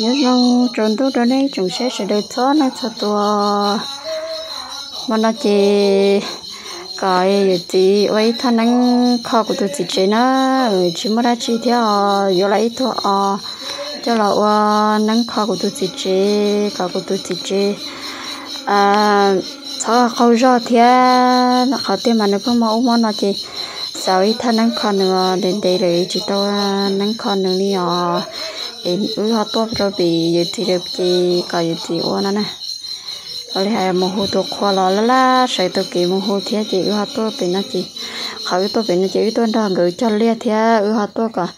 Nyob zoo tsaus ntuj rau nej tsoom saib sawv daws txhua leej txhua tus. Hmo no ces kom yawm txiv ua ib thaj neeb kho kuv tus txiv tsev na. Tsis muaj dab tsi thiab os, yuav los ib tug os coj los ua neeb kho kuv tus txiv tsev kom kuv tus txiv tsev txhob qaug zog thiab. Qhov tiag mas nws pheej mob ub mob no ces xav ib thaj neeb kho nws ntev ntev lawm tsis tau neeb kho nws li os. Es wb ho tuaj rau pem yawm txiv lawm ces kom yawm txiv ua no na. Ua li hais mus hu tus qhua los laj laj sawv tau kev mus hu thiab ces wb ho tuaj pem no ces, qhov wb tuaj pem no ces wb tuaj nrog nkawd cog liaj thiab wb ho tuaj kom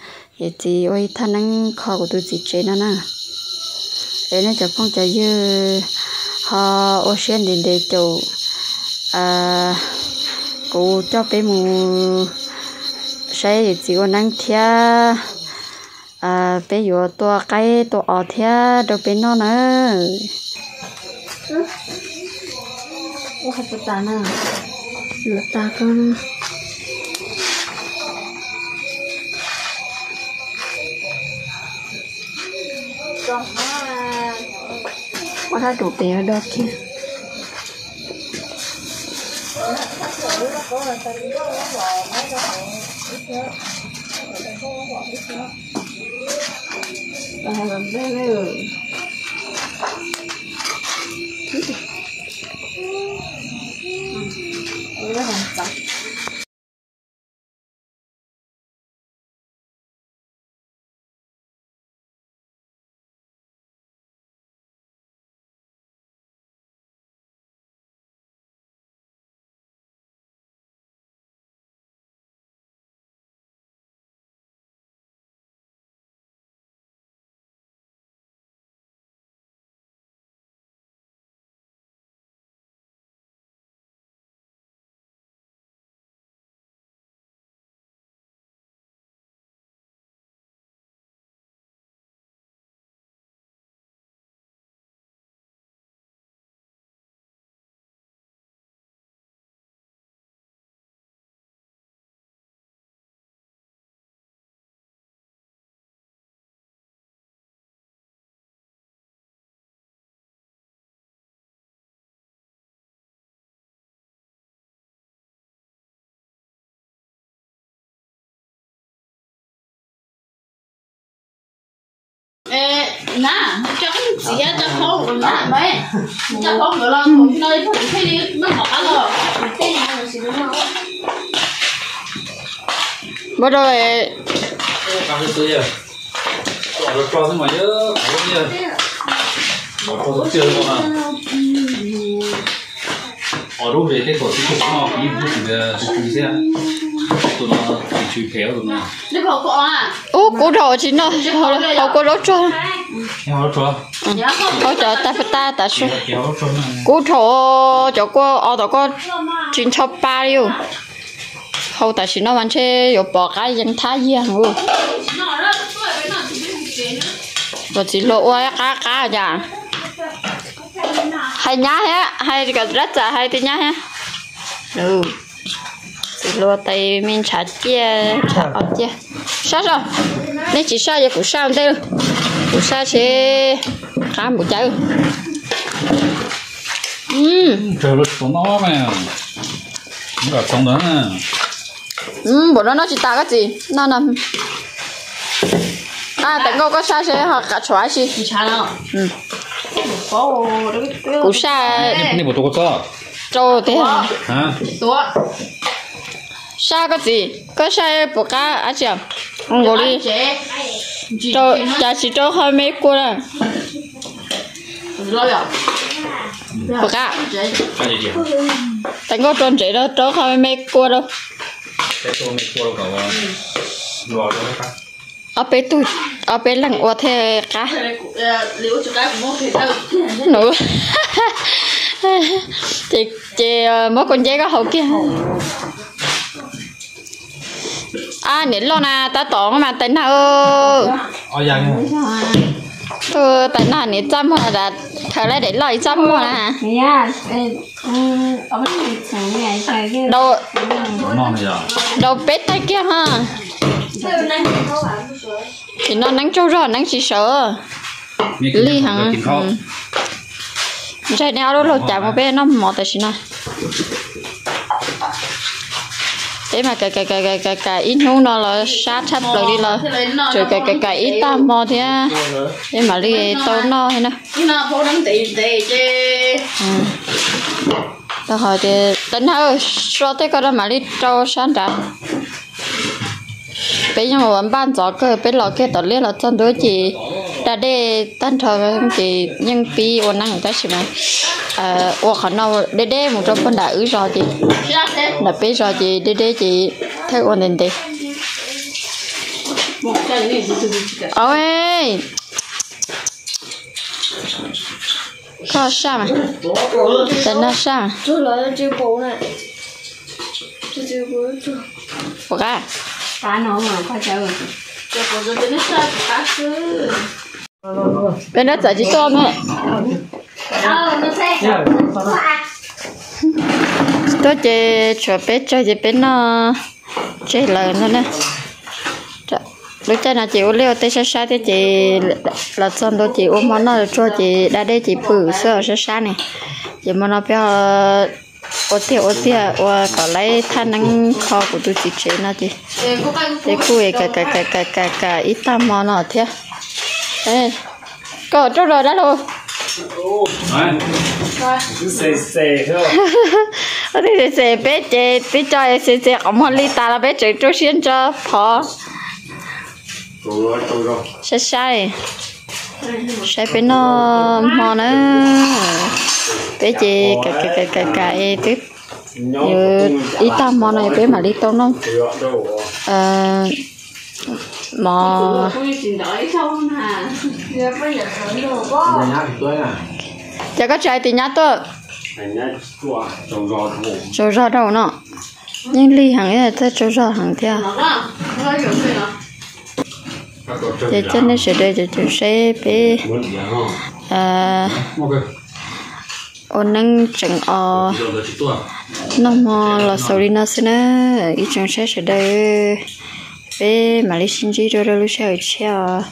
yawm txiv ua ib thaj neeb kho kuv tus txiv tsev no na. Es nej cov phooj cov ywg ho ua siab ntev ntev caum kuv coj peb mus saib yawm txiv ua neeb thiab. Peb yuav tua qaib tua os thiab rau peb noj na. Ua thaj tus pem do kiag. Muab rau. Ub, kub dhau tsis noj, hau kua zaub tsuag. Hau cov tas tas tas su. Kub dhau cov kua os tom koj tsis ncho pa li. Hau tam sim no mas ntshe yuav pom qab yees thab yiag. Kom txiv hluas ua qab qab cas. Hais nyab thiab, hais kom rab txam hais tias nyab thiab. Txiv hluas tais me ntshav ciaj, ntshav os ciaj. Sab sab, nej tsis sab ces kuv sab ua ntej, kuv sab seb qab npaum cas. Npaum no noj tsis tas koj txiv, noj no. Tais nkauj koj sab seb ho tshuav dab tsi. Kuv sab rau tiag. Sab koj txiv, koj sab puas qab dab tsi? Nkaus li, cas tsis rau qhov me kua na. Puas qab? Tais nkauj rau ntsev rau qhov me kua rau. Ob peb tug, ob peb leeg ua thiaj qab. Ces muab kua nceb koj hau kiag. Ab, niam loj na, tab tom mas tais nag. Tus tais nag niam txaj muag, thaum lawv daim loj ib txaj muag na. Daus peb taig kiag ha. Tsis no neeb tsaug zog, neeb tsis sawv. Lij heev. Ntshai nej ob lub laug cas mus peb noj mov tam sim no. Peb mas kam kam kam kam kam ib hnub no los sab tshaj plaws li los tseem kam kam kam ib tag hmo thiab, peb mam li tau noj na. Tau hais tias tab nag so tej ko rau mam li rau sab nrad. Peb yeej ua npaj ntxov kawg, peb los kiag tom liaj los txog ntua ces da dej tag nrho ces yeej pib ua neeb tab sis mas ua qhov no deb deb mus rau puag nram wb zos ces, nram peb zos ces deb deb ces thawj ua ntev ntev. Koj saj mas, tas nag saj. Puas qab? Peb nab txawm tsis tuaj me. Tuaj ces tshuav peb tsawg ces peb noj tseg lawm no na. Lub caij no ces ua liaj ua teb sab sab thiab ces los txog ntua ces ua hmo noj tsuag ces da dej ces pw xwb sab sab ne. Ces hmo no peb ua tiag ua tiag ua kom laib thaj neeb kho kuv tus txiv tsev no ces, ces kuj kam kam kam kam kam ib tag hmo no thiab. Koj rau los dab laug. Ua tib xes xes peb ces tib co xes xes qhov muag li tas los peb tseem rau siab ntso phov. Saib saib, saib peb noj hmo na. Peb ces kam kam kam kam kam es twb ib tag hmo no peb mam li tau noj mov. Ces koj tsis hais tias nyab tuaj tsaug zog rau no, yeej lig heev, thawj tsaug zog heev thiab. Ces coj nej sawv daws cov caum saib peb ua neeb tseem os, noj hmo los xaus li no xwb na. Ib tsoom saib sawv daws, peb mam li sib ntsib dua rau lub sij hawm tshiab os.